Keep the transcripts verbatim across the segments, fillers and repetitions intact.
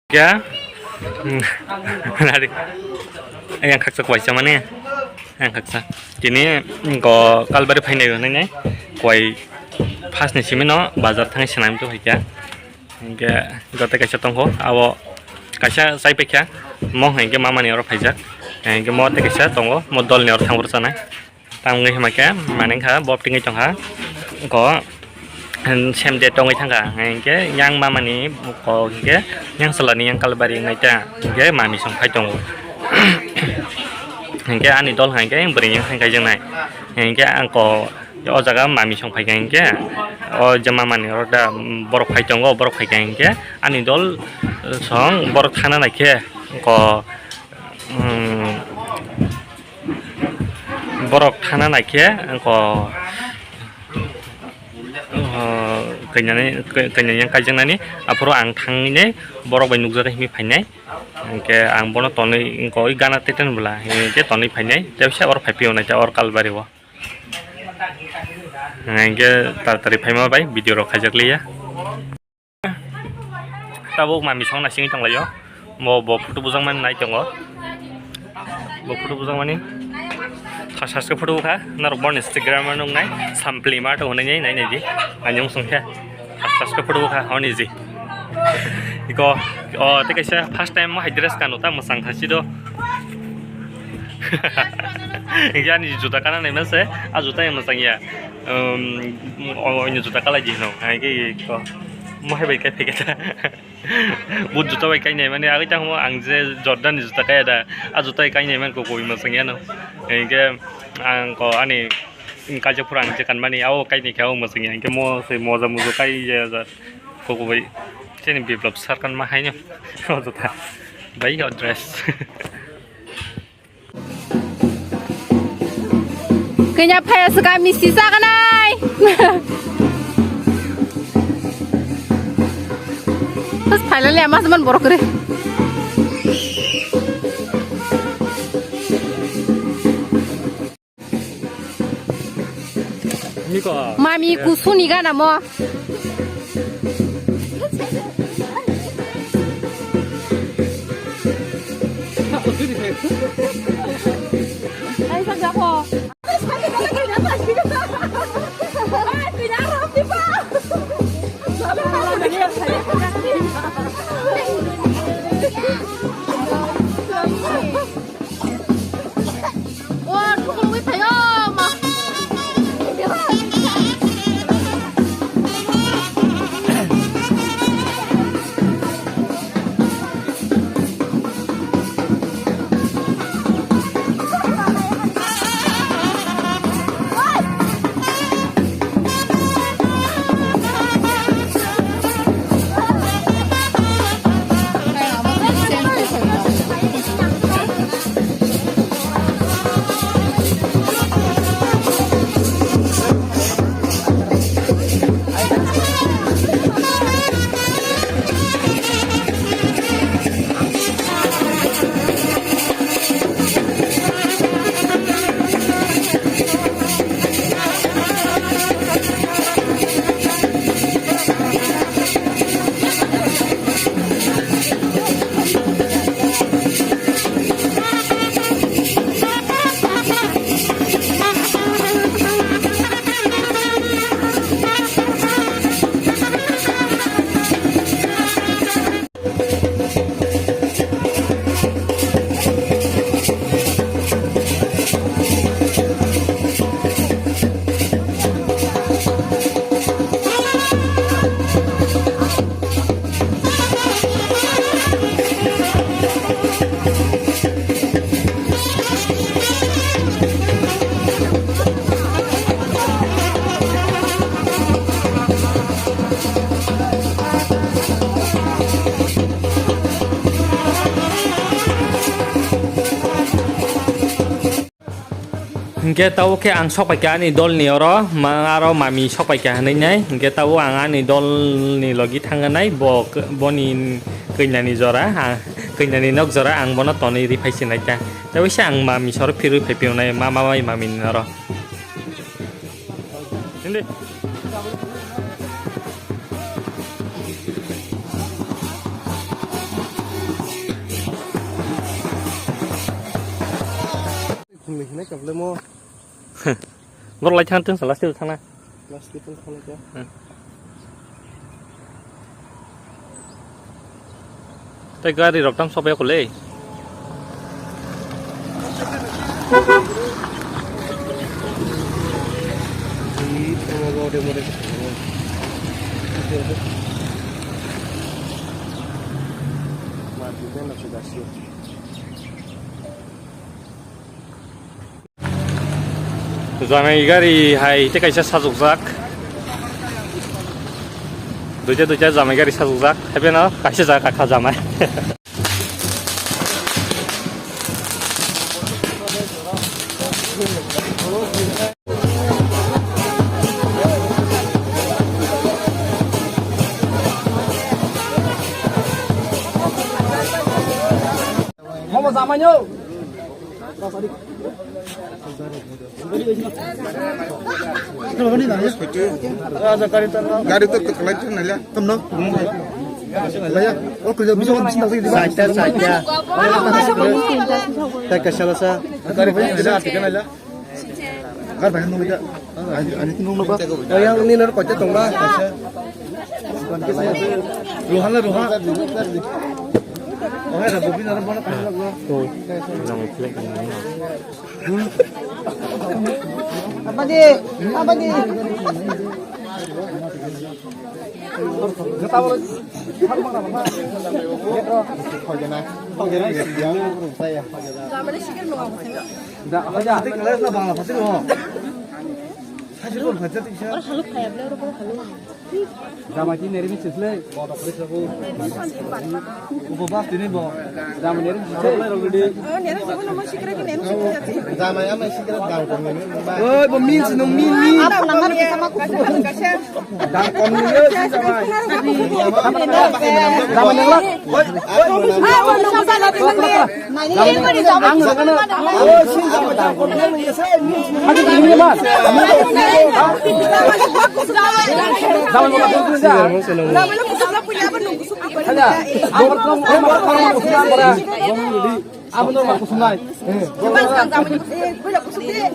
Kya? Hmm. Nari. Yang khaksa kwai chamani. Yang khaksa. Tini ko Kalbari phainai hwnwi nai. Kwai first ni simi no bazar thang sinam tu hai kya. Hingke gote kaisa tongkho. Abo kaisa chai paikha. Mo hingke mama ni oro phaijak. Hingke mo te kaisa tongo. Mo dol ni oro thang boro chanai. Tamo wngwi hima khe, mane wngkha, bo tingwi tongkha, ko, sem de tongwi thangkha, hingkhe yang mamani ko hingkhe yang salani yang Kalbari wngwi ta, hingkhe mami song phai tongo. Hingkhe ani dol hingkhe bwrwi yang thang kaijaknai, hingkhe ang ko o jaga mami song phaikha hingkhe, o je mamani oro da borok phai tongo, borok phaikha hingkhe ani dol song borok thana naikhe ko, um, Borok thana naikhe, ko, o, kainyani, kainyani yang kaijaknani, aphuru ang thangwi borok bai nukjak himi phainai. Hingkhe ang bono tonwi, ko, gana teten bwla, hingkhe tonwi phainai, tei oro phaiphiyonai, tei oro Kalbari o. Hingkhe taratari phaima bai video rok khaijak liya. Tabuk mami song naisingwi tonglaio. Bo, bo photo bujakmani nai tongo. Bo photo bujakmani. Khas khas khe photo bukha. Norok bono Instagram o nuknai. Sampli ma tong hwnwi nai nai di. Ani wng song khe. Khas khas khe photo bukha. Honi ji. Iko, o, tei kaisa first time mo hai dress kano ta mwchang thasi do. Hingke ani juta kana nai manse. A juta yang mwchang ya. Um, o, o, ini juta kalai di no. Hai ke ko. Mo hai bai kai phika ta. But juta bai kai nai mani agoi tang mo ang je Jordan ni juta kai da. A juta kai nai man ko koi mo sangya no. Hai ke ang ko ani kaja pura ang je kan mani au kai ni kau mo sangya. Ke mo se moja mujo kai ya ja. Ko ko bai. Chini biplop sarkan ma hai no. O juta. Bai o dress. Kanya phaya suka misi sakanai. Terus finally amas teman borok kere. Mami kusuni gana mo. Hingke tabuk khe ang sok paikha ani dolni oro, ma-, aro mami sok paikha hinui nai. Hingke tabuk ang ani dolni logi thangna nai, bo, boni kainyani jora, a, kainyani nok jora, ang bono tonwi ri phai sinai ta. Tei waisa ang mami soro phirwi phai phiyongnai, ma, ma bai mami ni oro. Hindi. Hinai kaplemo. Borok lai thang tong sala stil thangna. Plastic pun khana kya? Hmm. Tei gari rok tam sopai kho le. Jamai gari hai tei kaisa sajokjak. Duita duita jamai gari sajokjak. Haibeno kaisa jaga kha jamai. Momo jamai no. Gari to kwlai to naila. Tamno. Laya. O kujo bisa bisa bisa. Saita saita. Saita saita. Gari naila. Gar bai nung ja. Ani, ani nung ba. Yang ini nar kocak tong ba. Ruhan lah, ruhan. Oh, ada bobi nar mana kan lah. Oh. Nang plek nang. Apa di? Apa di? Jamai tini neri bisi sle. Ubo bas tini bo. Jamai neri bisi sle. Jamai ama sikra dang kong ni. Oi, bo min sinung min min. Dang kong ni yo si jamai. Jamai nang la. Oi, oi. Ang nang na. Oi, si jamai dang kong ni yo si min. Hadi ini mas. Jamai nang la. Hada, ang bertemu, ang bertemu, ang bertemu, ang bertemu. Abo normal kusum nai.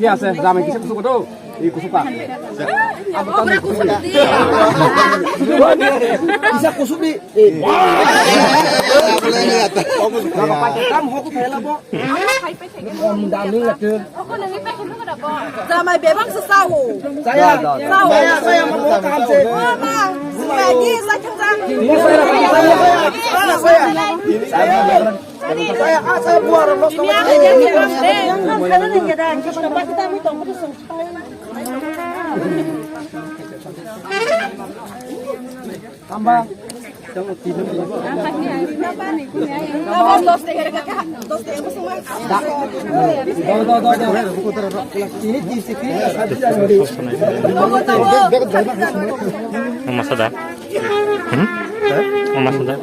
Iya, saya jamai kisa kusum kodo. Iya, kusum ka. Abo tahu kusum ka. Kisa kusum di. Kamu pakai kamu hoku thela bo. Om daming lagi. Jamai bebak se sao. Saya. Sao. Saya, saya mau kamu se. Mama. Saya, saya, saya. Saya, ah, saya buat orang. Tambah. Masa da? Hmm? Masa da?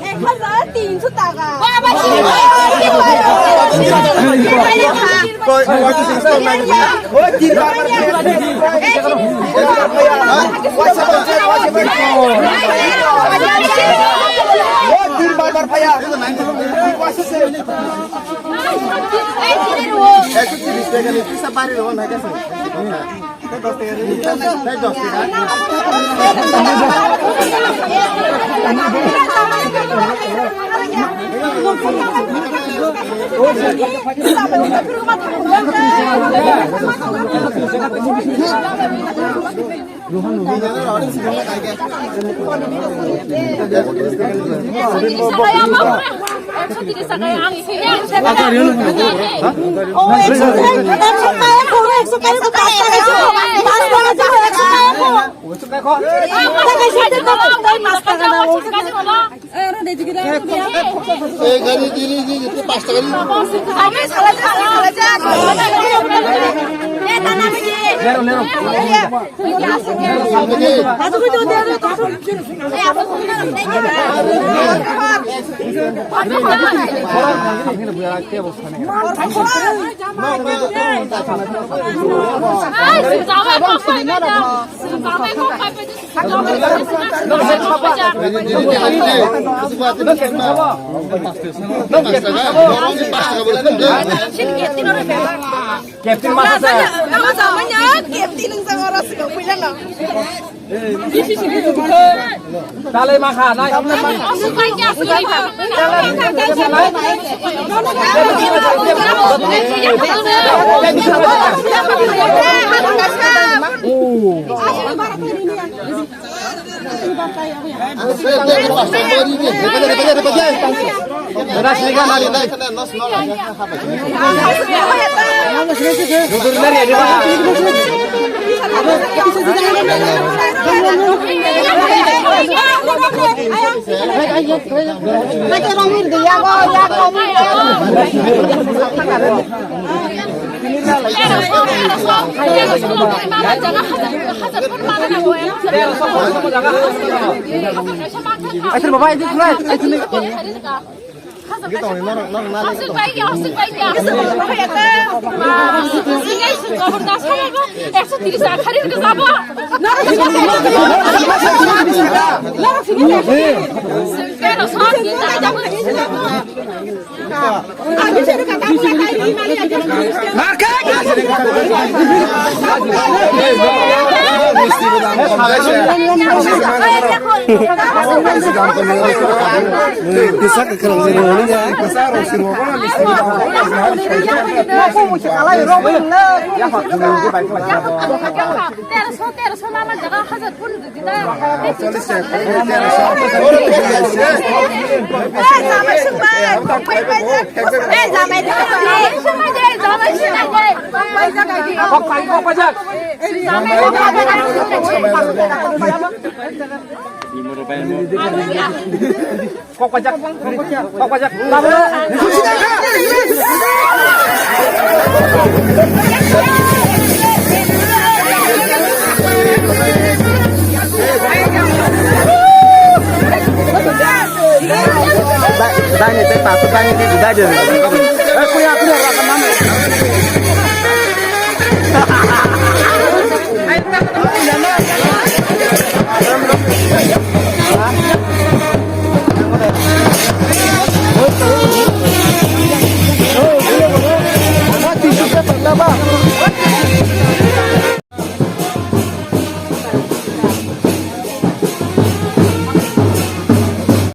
এক হাজার তিনশো টাকা। একশো তিরিশ টাকা নিয়ে পিসা বাড়ি দেবো না গেছে। এই গাড়ি দিলি, দিলি, তুই পাঁচ টাকা দিলি। Lero, lero. Captain masa saya. Captain yang sangat rasa kau punya lah. Dalai makha, nai. Aisan baba, itu sunai, itu ni. Aswk bai ya, aswk bai ya. Aswk bai ya, aswk bai ya. Aswk bai ya, aswk bai ya. Aswk bai ya, aswk bai ya. Terso, terso, mama jaga hajar pun. Kok pajak, kok pajak. Dai ni tei pasu dai ni tei dai de. Eh, kuya, kuya.